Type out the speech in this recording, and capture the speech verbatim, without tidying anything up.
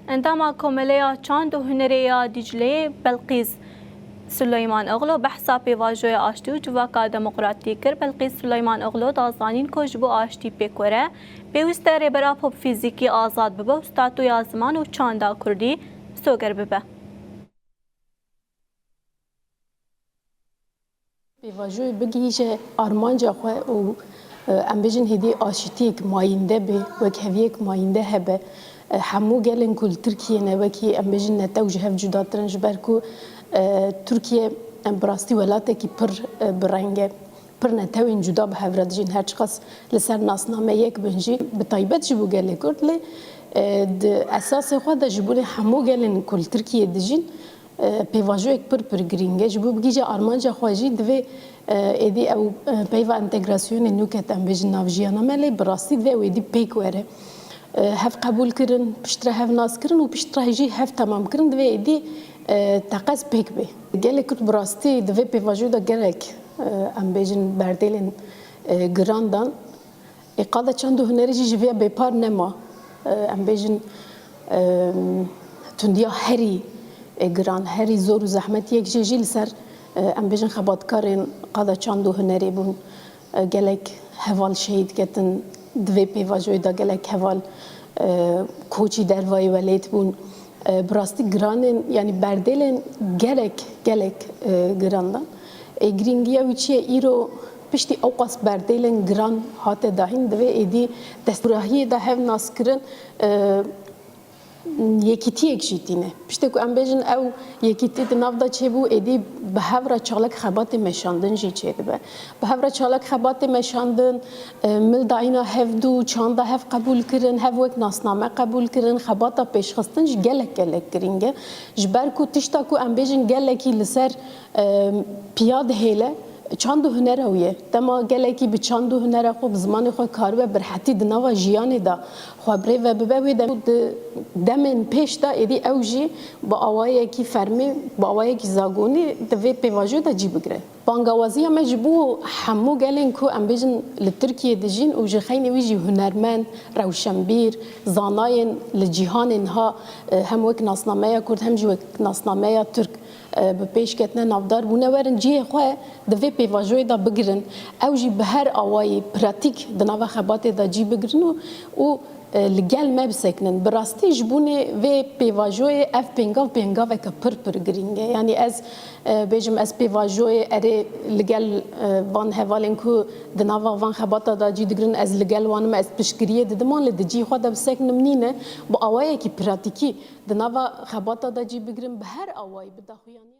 Endama Komeleya Çand û Hunerê ya Dîcleyê Belqîs Suleyman Oglu behsa pêvajoya aştî û civaka demokratî kir. Belqîs Suleyman Oglu da zanîn ku ji bo aştî pêk were, pêwîst e rêbera pop fîzîkî azad bibe û statuya ziman û çanda kurdî soger bibe. Pêvajoyê bigihîje armanca xwe û, e, em bêjin hêdî aşitiyek mayînde be, wekheviyek mayînde hebe. E, hemû gelên ku li Tirkiyê ne, wekî em bêjin netew ji hev cudatir in, ji ber ku, e, Tirkiye, em, bi rastî welatekî pir, e, bi reng e. Pir netewên cuda bi hev re dijîn, her çiqas li ser nasname yek bin jî, bi taybet ji bo gelê Kurd, lê, e, di esasê xwe de ji bo hemû gelên ku li Tirkiyê dijîn, e, pêvajoyek pir pir girîng e. Ji bo bigihîje armanca xwe jî divê, e, êdî ew, e, peyva entegrasyonê nû ket, em bêjin, nav jiyana me, lê bi rastî divê ew êdî pêk were. E, hev qebûl kirin, piştre hev nas kirin û piştre jî hev temam kirin, divê êdî, e, teqez pêk bê. Gelê Kurd bi rastî di vê pêvajoyê de gelek, e, em bêjin, berdêlên, e, giran dan. Ê, qada çand û hunerê jî ji vê bêpar nema. E, em bêjin, e, tundiya herî, e, giran, herî zor û zehmetiyek jê jî li ser, e, em bêjin, xebatkarên qada çand û hunerê bûn. E, gelek heval şehîd ketin, di vê pêvajoyê de gelek heval, e, koçî dervayê welêt bûn. E, bi rastî giranên, yanî berdêlên gelek, gelek, e, giran dan. Ê, girîngiya wî çi ye? Îro piştî ewqas berdêlên giran hate dahîn, divê êdî destgurahiyê de hev nas kirin, e, yekîtiyek jî tîne. Piştê ku em bêjin ew yekîtî di nav de çêbû, êdî bi hev re çalak xebatê meşandin jî çêdibe. Bi hev re çalak xebatê meşandin, e, mil dayîna hev dû, çanda hev qebûl kirin, hev wek nasname qebûl kirin, xebata pêşxistin jî gelek gelek girîng e. Ji ber ku tişta ku em bêjin gelekî li ser, e, piya dihêle, çand û huner ew ye. Dema gelekî bi çand û hunera xwe, bi zimanê xwe karibe bi rehetî di nava jiyanê de xwe bi rê ve bibe, wê demê di demên pêş de êdî ew jî bi awayekî fermî, bi awayekî zagonî di vê pêvajoyê de cî bigire. Bangawaziya me ji bo hemû gelên ku em bêjin li Tirkiyê dijîn û ji xeynî wî jî hunermend, rewşenbîr, zanayên li cîhanê niha, e, hem wek nasnameya Kurd hem jî wek nasnameya Tirk, e, bi pêş ketine, navdar bûne, werin cihê xwe di vê pêvajoyê de bigirin. Ew jî bi her awayî pratîk di nava xebatê de cî bigirin û, û, e, li gel me bisekinin. Bi rastî ji bûnê vê pêvajoyê ev pêngav pêngaveke pir pir girîng e. Yanî ez, e, bêjim, ez pêvajoyê erê li gel, e, van hevalên ku di nava van xebata de cî digirin, ez li gel wan im, ez piştgiriyê didim wan, lê di cî xwe de biseknim nîne. Bi awayekî pratîkî di nava xebata de cî bigirin, bi her awayî, bi daxuyaniya.